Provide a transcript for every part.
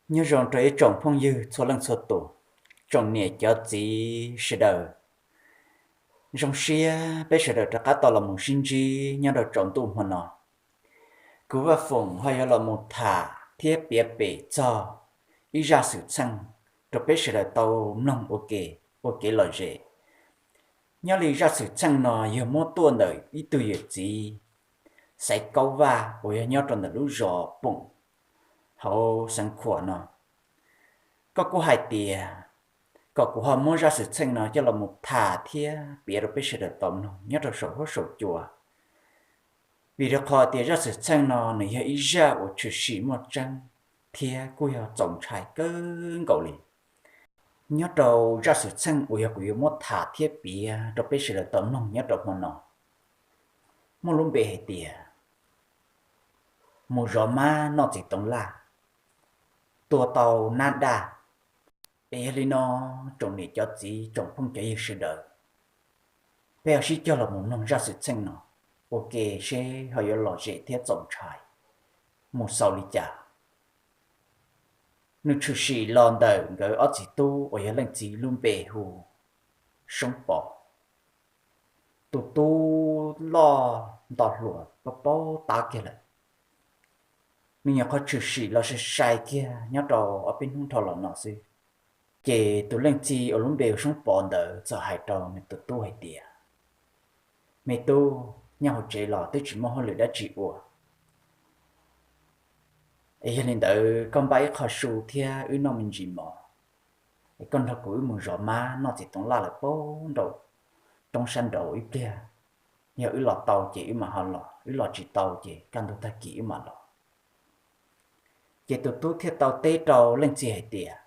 Nyob zoo rau ib tsoom phooj ywg txhua leej txhua tus, tsoom niam cov txiv sawv daws. Zoo siab peb sawv daws rov qab tau los mus sib ntsib nyob rau tsaus ntuj hmo no. Kuv Vaj Foom ho yuav los mus tham thiab piav pem txog ib zaj xwm txheej rau peb sawv daws tau mloog ua ke, ua kev lom zem. Nyob li zaj xwm txheej no yog muab tuaj ntawm ib tug yawm txiv Xaiv Kaub Vaj uas yog nyob rau ntawm lub zos Poom hauv Xeev Khuam no. Koj kuj hais tias kom kuv ho muab zaj xwm txheej no coj los mus tham thiab piav rau peb sawv daws tau mloog nyob rau saum huab saum cua, vim rau qhov tias zaj xwm txheej no nws yog ib zaj uas tshwm sim muaj tseeb thiab kuj yog txaus ntshai kawg nkaus li. Nyob rau zaj xwm txheej uas yog kuv yuav muab tham thiab piav rau peb sawv daws tau mloog nyob rau hmo no, muaj lub npe hais tias mus zov mab noj txiv toov laj, tua tau nab daj. Es yog li no, tsoom niam cov txiv tsoom phooj cov ywg sawv daws, peb ho sib cog los mus mloog zaj xwm txheej no ua ke seb ho yuav lom zem thiab txaus ntshai mus xaus li cas. Nws tshwm sim los ntawm nkawd ob txiv tub uas yog leej txiv lub npe hu Soob Pov. Tus tub loj nto hluas paub paub tab kiag lawm, nws nyuam qhuav tshwm sim los sai sai kiag nyob rau ob peb hnub dhau los no xwb. Ces tus leej txiv uas lub npe hu Soob Pov ntawd txawm hais rau nws tus tub hais tias, me tub, nyob hauv tsev los twb tsis muaj hauj lwm dab tsi ua, es yog li ntawd koj npaj ib qho su thiab wb noj me ntsis mov, es koj nrog kuv wb mus zov mab noj txiv toov laj lawm puag nraum roob sab nraud ib pliag. Yog wb los tau ces wb mam ho los, wb los tsis tau ces kaj ntug tag kis wb mam los. Ces tus tub thiaj tau teb rau leej txiv hais tias,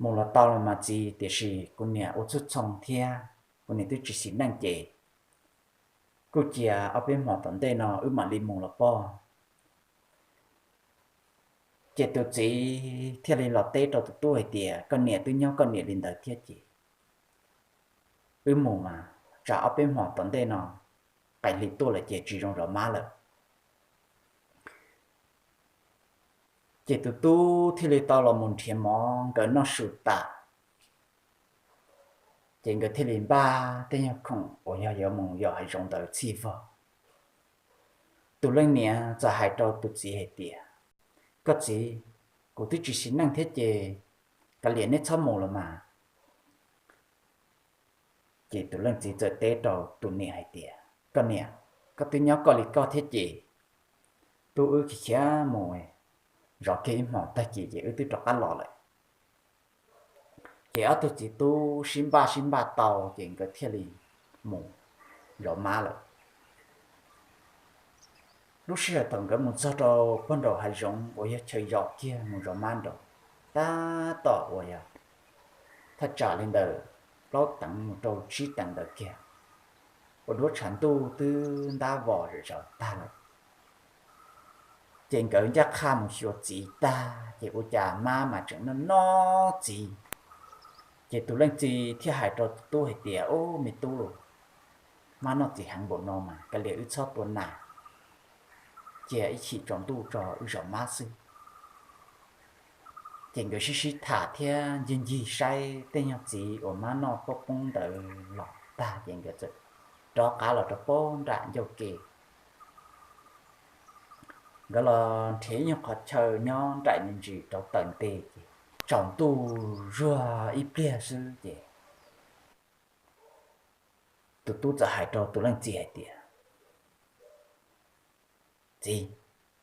mus los tau los mas txiv, tiam sis kuv niam ua txhua txhoo thiab kuv niam twb tsis xis neej ces kuj cia ob peb hmo tom ntej no wb mam li mus los pob. Ces tus txiv thiaj li los teb rau tus tub hais tias, koj niam twb nyob koj niam li ntawd thiab ces wb mus mas tsam ob peb hmo tom ntej no qaim hli tuaj lawm ces tsis zoo zov mab lawm. Ces tus tub thiaj li tau los mus nrhiav mov nkawd noj su tas, ces nkawd thiaj li npaj tej nyuag khoom uas yog yuav mus yos hav zoov ntawd txhij vog. Tus leej niam txawm hais rau tus txiv hais tias, koj txiv, kuv twb tsis xis neej thiab ces kav liam neb txhob mus los mas. Ces tus leej txiv txawm teb rau tus niam hais tias, koj niam, koj twb nyob koj li koj thiab ces tub wb khiav khiav mus zov kiag ib hmos tag kis ces wb twb rov qab los lawm. Ces ob tug txiv tub sib npaj sib npaj tau ces nkawd thiaj li mus zov mab lawm. Lub sij hawm thaum nkawd mus txog rau puag nraum hav zoov uas yog chaw zos kiag mus zov mab nraud, tab tom uas yog thaj tsam li ntawm plaub teev mus rau tsib teev ntawd kiag, uas duab tshav ntuj twb ntab vos zom zaws tag lawm. Ces nkawd ncaj qha mus xyuas txiv tag ces ua cas mab mas tseem noj noj txiv. Ces tus leej txiv thiaj hais rau tus tub hais tias, ub, me tub, mab noj txiv heev npaum no mas kav liam wb txhob tua nas, cia ib chim tsaus ntuj tso wb zov mab xwb. Ces nkawd sib sib tham thiab ncig ncig saib tej nyuag txiv uas mab noj poob poob ntawd los tag ces nkawd txawm rov qab los rau puag nram ncauj ke. Nkawd los nrhiav ib nyuag qhov chaw nyob nraim me ntsis rauv taws nte ces tsaus ntuj zuag ib pliag xwb ces tus tub txawm hais rau tus leej txiv hais tias, txiv,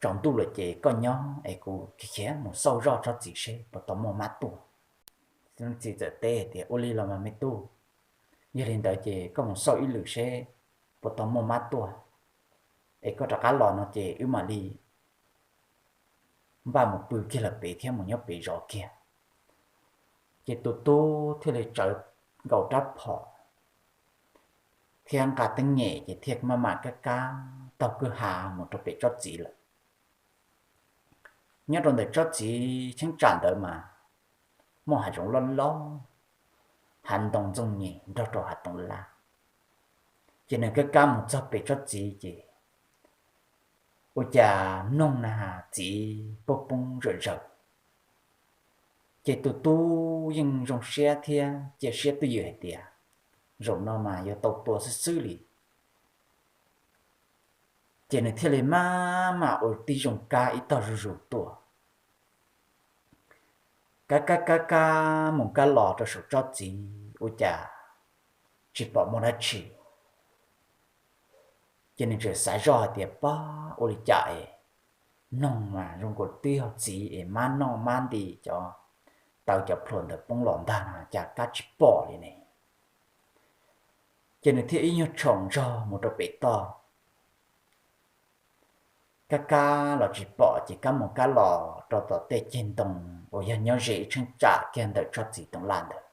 tsaus ntuj lawm ces koj nyob es kuv khiav khiav mus xauj zoj tsob txiv seb puas tau muaj mab tuaj. Tus leej txiv txawm teb hais tias, ua li los mas me tub, yog li ntawd ces koj mus xauj ib lwm seb puas tau muaj mab tuaj, es koj rov qab los no ces wb mam li npaj mus pw kiag lawm pem thiab mus nyob pem zov kiag. Ces tus tub thiaj li tsawv nkaus rab phom thiab nqa teeb nyem ces thiaj maj mam kab kab taug kwj ha mus rau pem tsob txiv lawm. Nyob rau ntawm tsob txiv cheeb tsam ntawd mas muaj hav zoov loj loj, hav ntoo ntxooj nyem nrog rau hav toov laj. Ces nws kab kab mus txog pem tsob txiv ces ua cas mloog na has txiv poob poob zawm zawm. Ces tus tub yeej zoo siab thiab cia siab twj ywm hais tias zaum no mas yuav tau tua xwb xwb li. Ces nws thiaj li maj mam ua tib zoo kab ib tog zuj zus tuaj. Kab kab kab kab mus kab los rau saum tsob txiv ua cas tsis pom muaj dab tsi. Ces nws txawm xav zoj hais tias pab ua li cas es mloog mas zoo nkaus twb yog txiv es mab noj mab nti cov taw cov plhuav ntawd poob los ntag no cas kab tsis pom li ne. Ces nws thiaj ib nyuag tshoom zog mus rau pem toj. Kab kab los tsis pom ces kab mus kab los rau tom tej ceg ntoo uas yog nyob ze ib cheeb tsam kiag ntawm tsob txiv toov laj ntawd.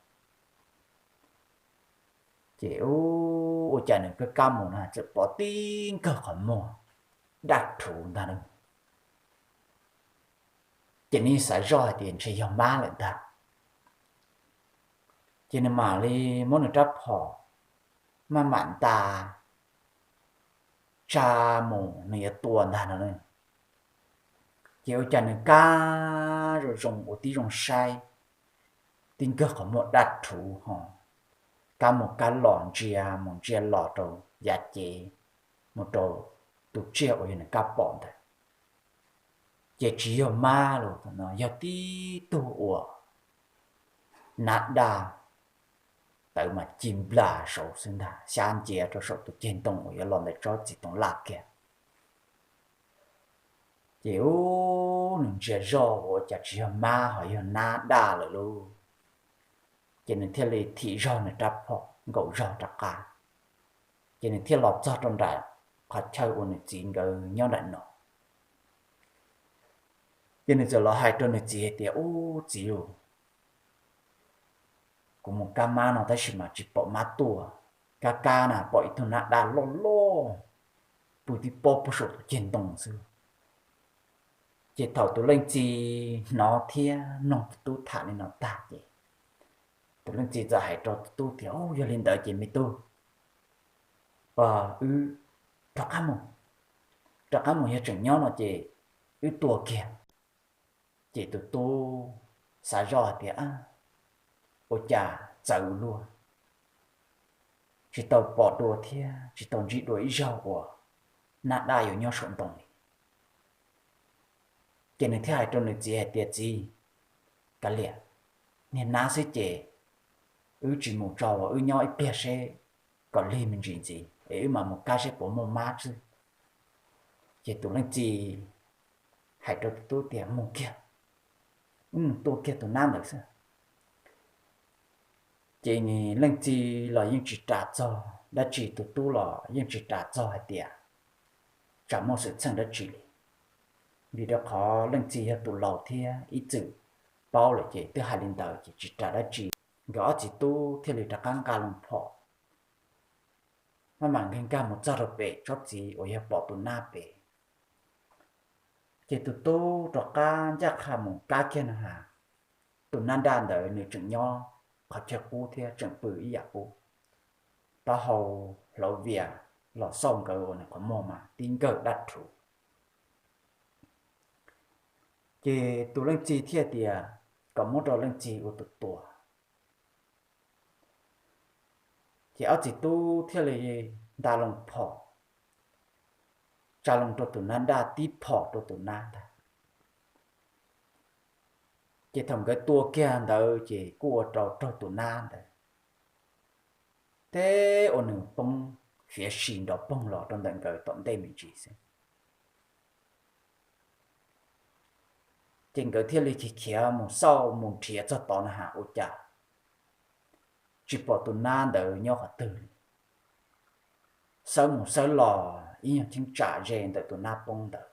Ces ua cas nws kab kab mus no txawm pom tib nkawg qhov muag daj rhuv ntag. Ces nws xav zoj hais tias ntshe yog mab lawm ntag. Ces nws mam li muab nws rab phom maj mam nta tsa mus nws yuav tua ntag no. Ces ua cas nws kab zoo zoo ua tib zoo saib, tib nkawg qhov muag daj rhuv ho kab mus kab los ntsia mus ntsia los rau yav cev mus rau tus tsiaj uas yog nws kab pom ntawd. Ces tsis yog mab los no, yog tib tug uas nab daj tawv mas ci nplas saud xwb ntag, xyab nciav rau saum tus ceg ntoo uas yuav los ntawm tsob txiv toov laj kiag. Ces ub, nws ntsia zoj ua cas tsis yog mab ho yog nab daj lawm lauj. Ces nws thiaj li thim zog nws rab phom nkaum zog rov qab. Ces nws thiaj los txog rau nram qhov chaw uas nws txiv nkawd nyob nram no. Ces nws txawm los hais rau nws txiv hais tias, ub txiv lauj, kuv mus kab mab no tab sis mas tsis pom mab tuaj, kab kab na pom ib tug nab daj loj loj pw tib pob puag saum tus ceg ntoo xwb. Ces thaum tus leej txiv hnov thiab mloog tus tub tham li no tag ces tus leej txiv txawm hais rau tus tub tias, yog li ntawd ces me tub, wb rov qab mus, rov qab mus yog tseem nyob no ces wb tua kiag. Ces tus tub xav zoj hais tias, ua cas txawv luaj, tsis tau pom dua thiab tsis tau ntsib dua ib zaug uas nab daj yuav nyob saum ntoo li. Ces nws thiaj hais rau nws txiv hais tias, txiv, kav liam, niag nab xwb ces wb tsis mus tso, wb nyob ib pliag seb kom lig me ntsis ntxiv es wb mam mus kab seb puas muaj mab xwb. Ces tus leej txiv hais rau tus tub tias, mus kiag, wb mus tua kiag tus nab ntawd xwb. Ces leej txiv los yeej tsis ras txog dab tsi, tus tub los yeej tsis ras txog hais tias tsam muaj xwm txheej dab tsi li, vim rau qhov leej txiv yog tus laus thiab ib txwm paub lawm ces twb hais li ntawd ces tsis ras dab tsi. Nkawd ob txiv tub thiaj li rov qab nqa loo phom maj mam nkag nkag mus txog rau pem tsob txiv uas yog pom tus nab pem. Ces tus tub rov qab ncaj qha mus kab kiag no has, tus nab daj ntawd nws tseem nyob qhov chaw qub thiab tseem pw ib yam qub, taub hau hlauv vias los xauj nkawd uas nws qhov muag mas tib nkawg daj rhuv. Ces tus leej txiv thiaj tias kom muab rau leej txiv ua tus tua. Ces ob txiv tub thiaj li nta loo phom tsa loo rau tus nab daj, tib phom rau tus nab ntag. Ces thaum nkawd tua kiag ntawd ces kuj ua rau raug tus nab ntawd, teb ua nws poob fiav si nrov poog los rau ntawm nkawd tom ntej me ntsis xwb. Ces nkawd thiaj li khiav khiav mus xauj mus nrhiav txog tod na has ua cas tsis pom tus nab ntawd nyob qhov twg li. Xawb mus xawb los ib nyuag cheeb tsam ze ntawm tus nab poob ntawd,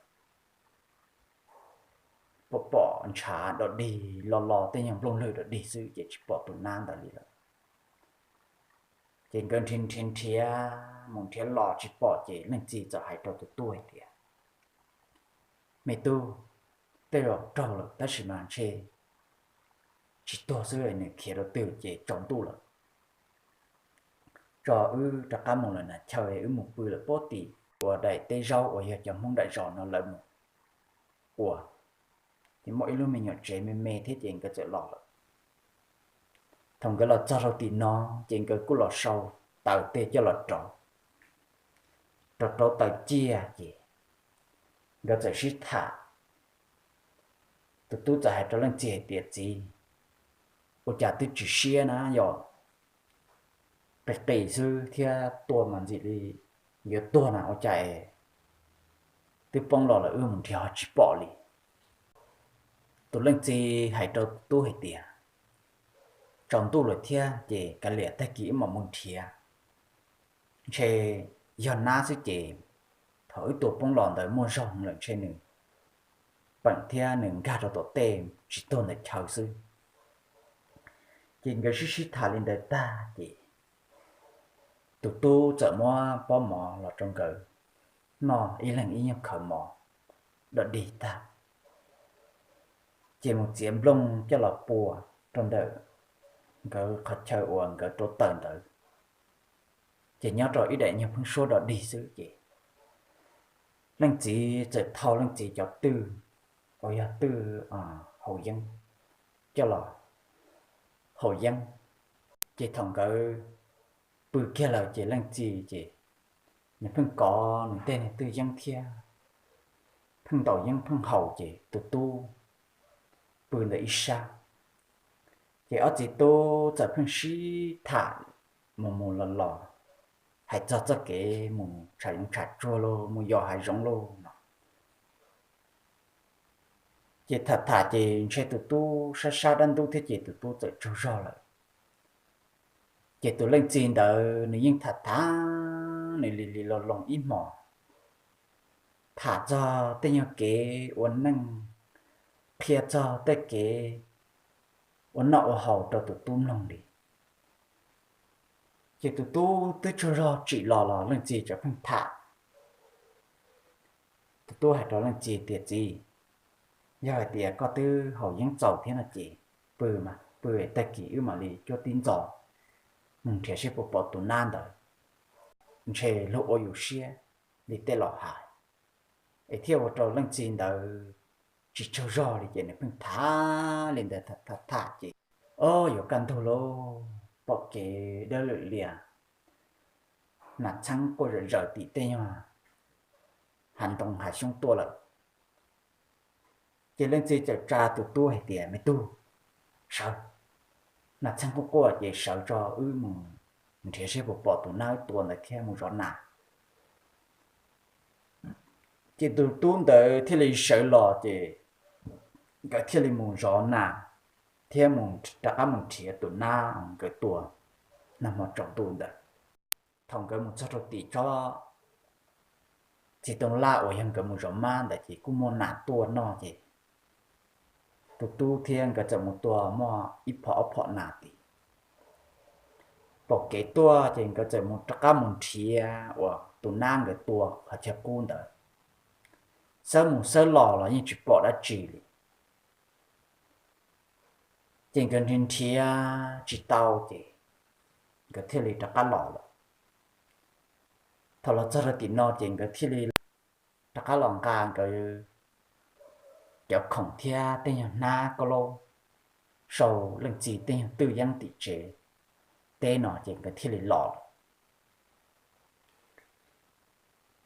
pom pom ntshav dog dig los los tej nyuag nplooj lwg dog dig xwb ces tsis pom tus nab ntawd li lawm. Ces nkawd nrhiav nrhiav nrhiav mus nrhiav los tsis pom ces leej txiv txawm hais rau tus tub hais tias, me tub, tej zaum raug lawm tab sis mas ntshe tsis tuag xwb, nws khiav rau twg ces tsaus ntuj lawm. Tso wb rov qab mus lawm na chaw, wb mus pw lawm pob tim ua daim teb zaub uas yog cov Hmoob daim zos no lawv mus ua. Ces muaj ib lub me nyuam tsev me me thiab ces nkawd txawm los lawm. Thaum nkawd los txog rau tim no, ces nkawd kuj los sau taws tej coj los rauv, rauv rauv taws ciaj ces nkawd txawm sib tham. Tus tub txawm hais rau leej txiv hais tias, Txiv, ua cas twb tsis siab na, yog qis qis xwb thiab tua mas ntxim li yuav tuag na, ua cas es twb poob los lawm wb mus nrhiav ho tsis pom li. Tus leej txiv hais rau tus tub hais tias, Tsaus ntuj lawm thiab ces kav liam tag kis wb mam mus nrhiav. Ntshe yog nab xwb ces thaum wb tua poob los ntawd muaj zog lawm ntshe nws peem thiab nws nkag rau tom tej tsis tuag ntawm chaw xwb. Ces nkawd sib sib tham li ntawd tag ces tus tub txawm muab pob mov los rau nkawd noj ib leeg ib nyuag khawv mov dog dig tag, ces mus txiav nplooj coj los pua rau ntawm nkawd qhov chaw uas nkawd rauv taws ntawd. Ces nyob rau ib daim nyuag pheeb suab dog dig xwb ces leej txiv txawm thau leej txiv cov twj uas yog twj haus yeeb coj los haus yeeb. Ces thaum nkawd pw kiag lawm ces leej txiv ces nws pheej kov nws tej niag twj yeeb thiab pheej ntaus yeeb pheej haus ces tus tub pw ntawm ib sab. Ces ob txiv tub txawm pheej sib tham mus mus los los, hais txog txoj kev mus tsham zoov tsham tsuag los mus yos hav zoov los no. Ces tham tham ces ntshe tus tub sab sab dab ntub thiab ces tus tub txawm tsaug zog lawm. Ces tus leej txiv ntawd nws yeej tham tham nws li li los loos ib hmos, tham txog tej nyuag kev ua neej, qhia txog tej kev ua noj ua haus rau tus tub mloog li. Ces tus tub twb tsaug zog tsim los los leej txiv tseem pheej tham. Tus tub hais rau leej txiv tias, Txiv, yog hais tias koj twb haus yeeb txaus thiab no ces pw mas pw, tag kis wb mam li cuab tib ntxov mus nrhiav seb puas pom tus nab ntawd. Ntshe luag ua yus siab li tej laus hais. Es thiaj ua rau leej txiv ntawd tsis tsaug zog li ces nws pheej tham li ntawd tham tham ces, o, yuav kaj ntug lauj, pom kev dawb lwm lias, nas txheeb quaj zawm zaws tim tej nyuag hav ntoo hav xyoob tuaj lawm. Ces leej txiv txawm tsa tus tub hais tias, Me tub, sawv, nas txheeb quaj quaj ces sawv tso wb mus nrhiav seb puas pom tus nab wb tua ntawd thiab mus zov nas. Ces tus tub ntawd thiaj li sawv los ces nkawd thiaj li mus zov nas thiab mus rov qab mus nrhiav tus nab nkawd tua nag hmo tsaus ntuj ntawd. Thaum nkawd mus txog rau tim tsob txiv tooj laj uas yog nkawd mus zov mab ntawd ces kuj muaj nas tuaj noj ces tus tub thiab nkawd txawm mus tua muaj ib phom ob phom nas tid. Pom kev tuaj ces nkawd txawm mus rov qab mus nrhiav uas tus nab nkawd tua qhov chaw qub ntawd. Xawb mus xawb los los yeej tsis pom dab tsi li. Ces nkawd nrhiav nrhiav tsis tau ces nkawd thiaj li rov qab los lawm. Thaum los txog rau tim no ces nkawd thiaj li rov qab los nqa nkawd cov khoom thiab tej nyuag hnab kauj laub sau leej txiv tej nyuag twj yeeb tim tsev teb no ces nkawd thiaj li los lawm.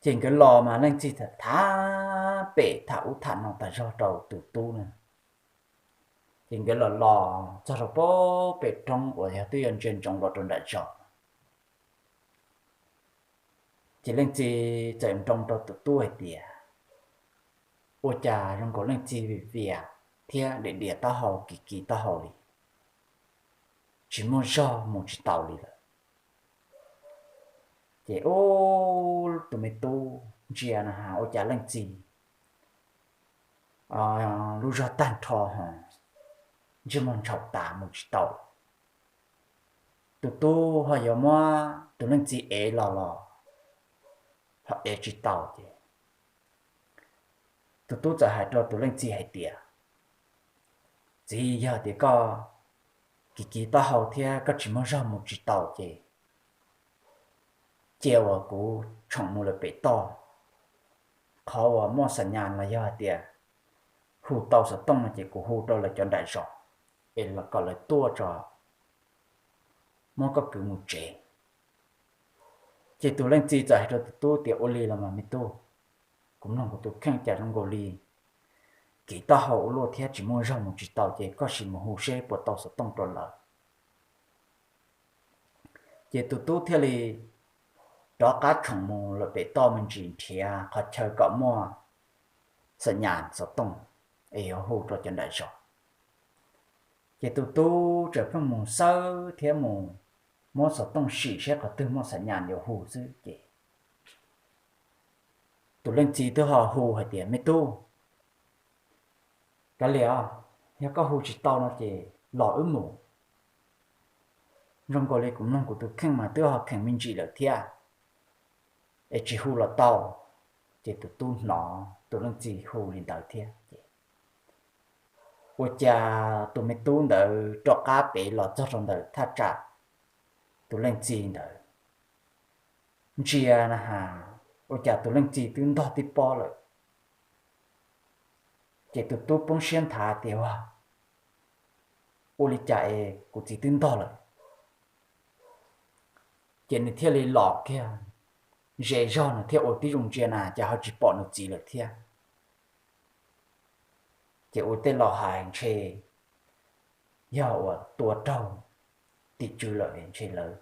Ces nkawd los mas leej txiv tham tham pem tham ub tham no tas zog rau tus tub na. Ces nkawd los los txog rau pem roob uas yog twb yuav ntsia ntsoov los rau nram zos. Ces leej txiv txawm nroo rau tus tub hais tias, Ua cas zoo nkaus leej txiv vim vias thiab diam diam taub hau kis kis taub hau li, tsis muaj zog mus tsis taus li lawm. Ces ub, tus me tub ntsia na has ua cas leej txiv lub zog tag nrho ho ntsej muag ntshaum tas mus tsis tau. Tus tub ho yuav muab tus leej txiv ev los los ho ev tsis tau ces tus tub txawm hais rau tus leej txiv hais tias, Txiv, yog tias koj kis kis taub hau thiab koj tsis muaj zog mus tsis tau ces cia uas kuv tshoom mus lawm pem toj, qhov uas muaj xa nyas los yog hais tias hu tau xov tooj no ces kuv hu rau lawv cov nram zos es kom lawv tuaj tso, muab koj kwv mus tsev. Ces tus leej txiv txawm hais rau tus tub tias, ua li los mas me tub, kuv mloog kuv tus kheej cas zoo nkaus li kev taub hau ua luaj thiab tsis muaj zog mus tsis tau, ces koj sim mus hu seb puas tau xov tooj rau lawv. Ces tus tub thiaj li rov qab tshoom mus lawm pem toj me ntsis nrhiav qhov chaw kom muaj xa nyas xov tooj es yuav hu rau cov nram zos. Ces tus tub txawm pheej mus xawb thiab mus muab xov tooj sim seb qhov twg muaj xa nyas yuav hu xwb ces tus leej txiv twb ho hu hais tias, me tub, kav liam os, yog koj hu tsis tau no ces los wb mus. Zoo nkaus li kuv mloog kuv tus kheej mas twb ho kheem me ntsis lawm thiab, es tsis hu los tau. Ces tus tub hnov tus leej txiv hu li ntawd thiab ces ua cas tus me tub ntawd rov qab pem los txog rau ntawm thaj tsam tus leej txiv ntawd ntsia na has, ua cas tus leej txiv twb ntog tib pob lawm. Ces tus tub poob siab nthav tias, ua li cas es kuv txiv twb ntog lawm? Ces nws thiaj li los kiag ze zog nws thiaj ua tib zoo ntsia na cas ho tsis pom nws txiv lawm thiab. Ces ua tej laus hais ntshe yog uas tua raug tim tswv lawm ntshe lawv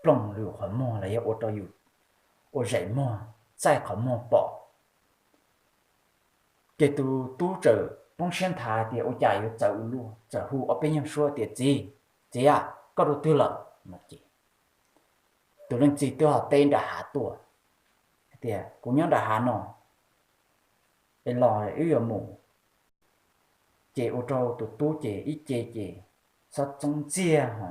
plooj lwm qhov muag los yog ua rau yus ua zaim muag txaij qhov muag pom. Ces tus tub txawm poob siab nthav tias ua cas yuav txawv ua luaj, txawm hu ob peb nyuag suab tias, txiv, txiv a, koj rau twg lawm no ces tus leej txiv twb ho teb nram hav tuaj tias, kuv nyob nram hav no es los wb yuav mus. Ces ua rau tus tub ces ib ce ces xob txoob ntxiag ho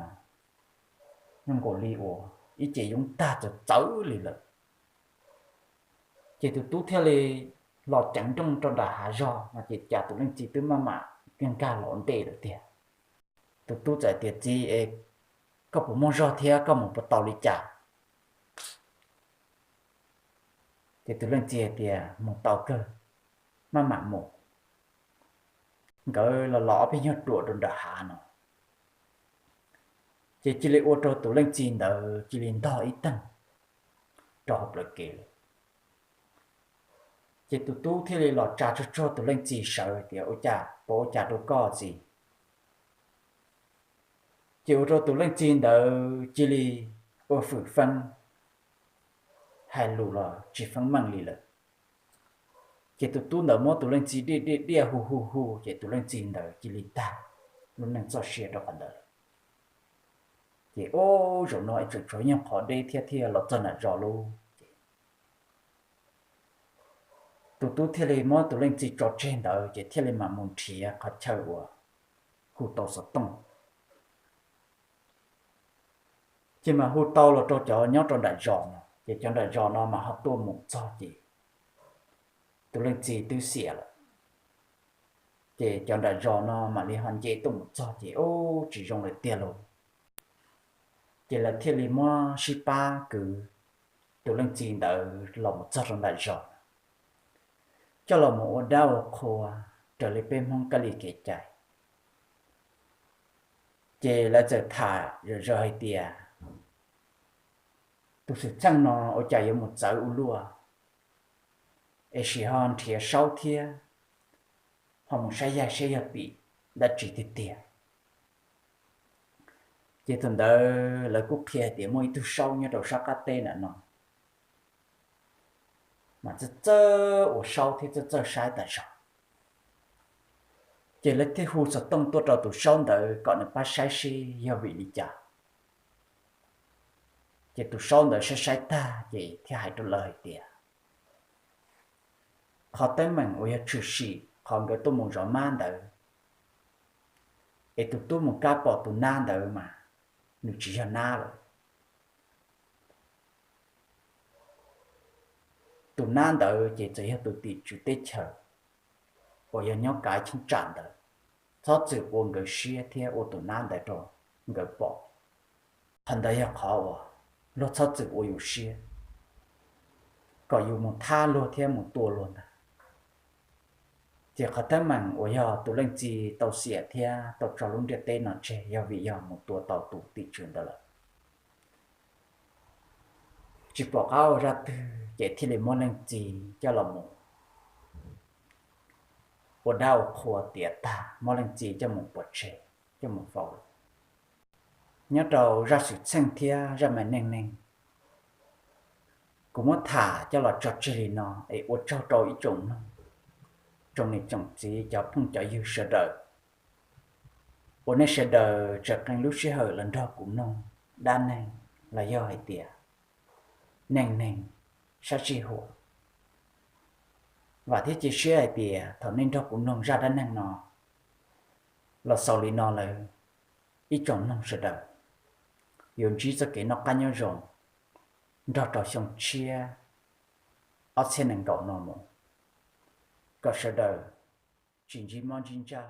nyob nkaus li uas ib ce yoob tag txawv txawv li lawm. Ces tus tub thiaj li los ceev nrooj rau nram hav zog no ces cas tus leej txiv twb maj mam nkag los ntej lawm tiag. Tus tub txawm tias, txiv es, koj puas muaj zog thiab koj mus puas tau li cas? Ces tus leej txiv hais tias, mus tau kawg, maj mam mus. Nkawd los los ob peb nyuag ruam rau nram hav no ces cia li ua rau tus leej txiv ntawd cia li ntog ib teeg rau hauv plawv kev lawm. Ces tus tub thiaj li los tsa tsuag tsuag tus leej txiv sawv tias, ua cas, puas ua cas rau koj txiv? Ces ua rau tus leej txiv ntawd cia li ua fwm feeb, hais lus los tsis feeb meej li lawm. Ces tus tub ntawd muab tus leej txiv diaj diaj diaj hu hu hu ces tus leej txiv ntawd cia li tag lub neej txoj sia rau qhov ntawd lawm. Ces ub, zaum no es tseem tshuav nyuag qhov deb thiab thiaj los txog nram zos lub ces tus tub thiaj li muab tus leej txiv tso tseg ntawd ces thiaj li mam mus nrhiav qhov chaw uas hu tau xov tooj. Ces mas hu tau los rau cov nyob rau nram zos no ces cov nram zos no mas ho tuaj mus txog ces tus leej txiv twb xiam lawm. Ces cov nram zos no mam li ho nce tuaj mus txog ces ub, tsis zoo lawm tiag lauj. Ces lawv thiaj li muab sib pab kwv tus leej txiv ntawd los mus txog rau nram zos, coj los mus ua dab ua qhua raws li peb Hmoob kab li kev cai. Ces lawv txawm tham zom zaws hais tias, tus xwm txheej no ua cas yuav mus txawv ua luaj, es sim ho nrhiav saub thiab ho mus saib yaig saib yog tim dab tsi tiag tiag. Ces thaum ntawd lawv kuj qhia hais tias muaj ib tug saub nyob rau sab qab teb ntawm no mas txawj txawj ua saub thiab txawj txawj saib tas zog. Ces lawv thiaj hu xov tooj tuaj rau tus saub ntawd kom nws pab saib seb yog vim li cas. Ces tus saub ntawd saib saib tag ces thiaj hais rau lawv hais tias, qhov teeb meem uas yog tshwm sim qhov nkawd tuaj mus zov mab ntawd, es tus tub mus kab pom tus nab ntawd mas nws tsis yog nab lawm. Tus nab ntawd ces txawm yog tus tim tswv teb chaws uas yog nyob kav cheeb tsam ntawd, txhob txwm ua nkawd siab thiab ua tus nab ntawd rau nkawd pom. Qhov ntawd yog qhov uas luag txhob txwm ua yus siab. kom yus mus thab luag thiab mus tua luag ntag. Ces qhov teeb meem uas yog tus leej txiv tau xiam thiab tau tso lub ntiaj teb no tseg yog vim yog mus tua tau tus tim tswv ntawd lawm. Tsis pom qab ua zaj twg ces thiaj li muab leej txiv coj los mus ua dab ua qhua tiav tag, muab leej txiv coj mus pov tseg, coj mus faus lawm. Nyob rau zaj xwm txheej thiab zaj me neej neeg, kuv muab tham coj los tso tseg li no es ua tsaug rau ib tsoom mloog, tsoom niam tsoom txiv, cov phooj cov ywg sawv daws uas nej sawv daws tseem qee lub sij hawm los nrog kuv mloog dab neeg los yog hais tias neej neeg sab sij huam. Vam thiab cia siab hais tias thaum nej nrog kuv mloog zaj dab neeg no los xaus li no lawm, ib tsoom mloog sawv daws yuav ntsib txoj kev noj qab nyob zoo nrog rau xyoo tshiab ob txhiab nees nkaum no mus, kom sawv daws tsis ntsib mob ntsib ntsaj